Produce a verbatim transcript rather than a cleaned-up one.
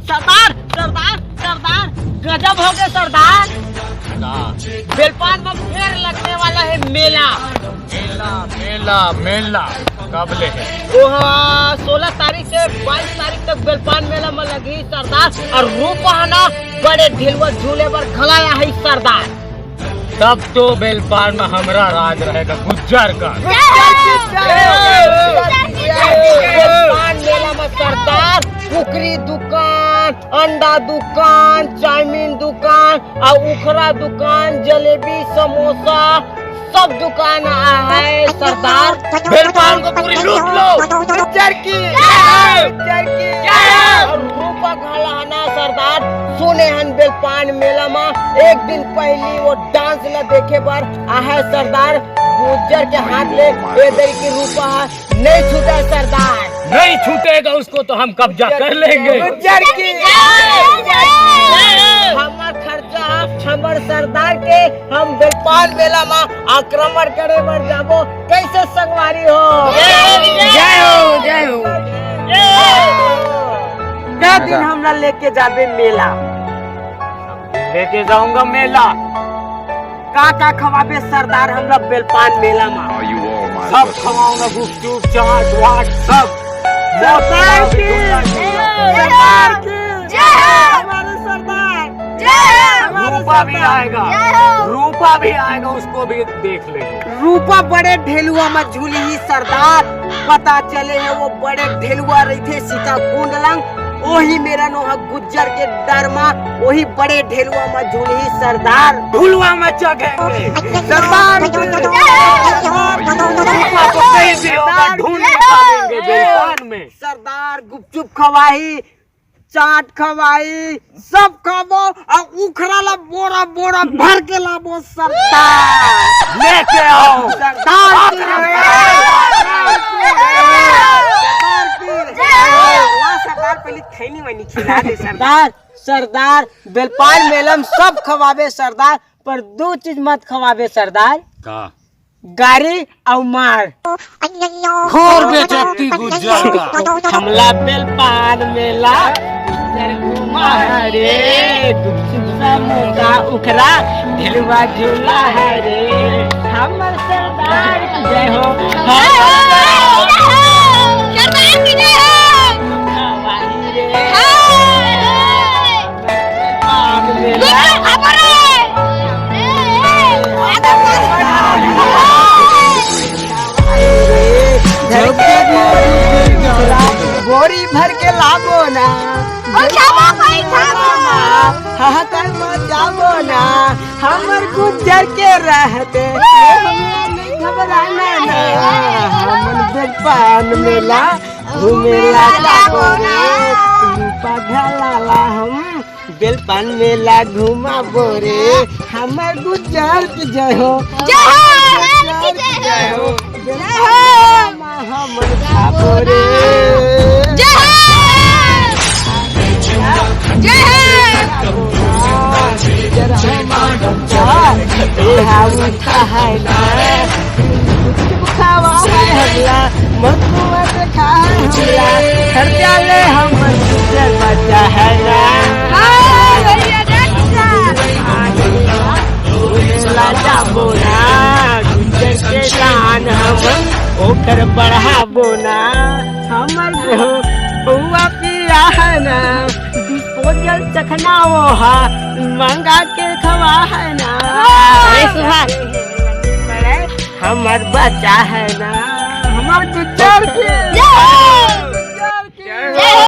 सरदार, सरदार, सरदार, गजब हो गए सरदार। बेलपान में फेर लगने वाला है मेला। मेला, मेला, मेला कब ले है? ओहा, सोलह तारीख से बाईस तारीख तक बेलपान मेला में लगी सरदार। और रूपा है ना, बड़े ढेलुआ झूले बर घलाया है सरदार। तब तो बेलपान में हमरा राज रहेगा, गुज्जर का। गुज्जर की जय हो। गुज्जर की जय हो। बेलपान मेला में सरदार, कुकरी दुकान, अंडा दुकान, चाउमीन दुकान, और उखरा दुकान, जलेबी, समोसा, सब दुकान है सरदार। बेलपान को पूरी लूट लो। गुज्जर की जय। गुज्जर की जय। और रूपा घाला है ना सरदार, सुने हन बेलपान मेला में एक दिन पहली वो डांस ला देखे बर आहे सरदार। गुज्जर के हाथ ले ए दरी की रूपा है, नहीं छूटे सरदार। नहीं छूटेगा उसको तो हम कब्जा कर लेंगे। गुज्जर की जय। हमार खर्चा, हमार सरदार के, हम बेलपान मेला में आक्रमण करे बर जाबो। कैसे संगवारी हो? जय हो, जय हो। का दिन हमरा लेके जाबे मेला। लेके जाऊंगा मेला। का का खवाबे सरदार हमरा बेलपान मेला में? सब खवाऊंगा, गुपचुप, चाट वाट, सब। सरदार की, सरदार की जय। हमारे सरदार जय। हमारे रूपा भी सरदार आएगा। जय हो। रूपा भी आएगा, उसको भी देख लेंगे। रूपा बड़े ढेलुआ में झूली ही सरदार। पता चले है वो बड़े ढेलुआ रहिथे सीता कुंड लंग। ओही मेरा नोहा गुज्जर के डर मा, ओही बड़े ढेलुआ मा झूलही सरदार। ढुलवा मा चघेंगे। सरदार की जय। ढूंढ निकालेंगे बेलपान में। सरदार गुपचुप खवाही, चाट खवाही, सब खाबो, और उखरा ला बोरा बोरा भर के लाबो सरदार। लेके आओ। सरदार की जय। सरदार की जय। ला सरदार, पहले खैनी वैनी खिला दे सरदार। सरदार, सरदार, बेलपान मेला में सब खवाबे सरदार, पर दो चीज मत खवाबे सरदार। का? गारी अउ मार। घोर बेइज्जती गुज्जर का। हमला बेलपान मेला गुज्जर घुमा है रे, गुपचुप समोसा उखरा ढेलुआ झूला है रे। हमर सरदार की जय हो। सरदार की जय हो। बोरी भर के लाबो ना, हाहाकार मचाबो ना, हमर गुज्जर के रहते घबराना ना, हमन बेलपान मेला घूमे ला जाबो रे, रूपा घाला ला हम बेलपान मेला घुमाबो रे, हमर गुज्जर की जय हो। जय हो, गुज्जर की जय हो। जय हो। बेलपान मेला हमन खाबो रे। जय हो। जय हो। जय हो। ए हाउ खाए ना। खावा है हमला, मत मत खा हमला, खर्चा ले हम गुज्जर बच्चा है ना। हाँ, भैया, जय किसान। ला जाबो ना, गुज्जर के शान हम ओकर बढ़ाबो ना। हमर बहू, बउआ पिया है ना, डिस्पोजल चखना वो हा, मंगा के खवा है ना। अरे सुभाष। हमर बच्चा है ना, हमर गुज्जर के।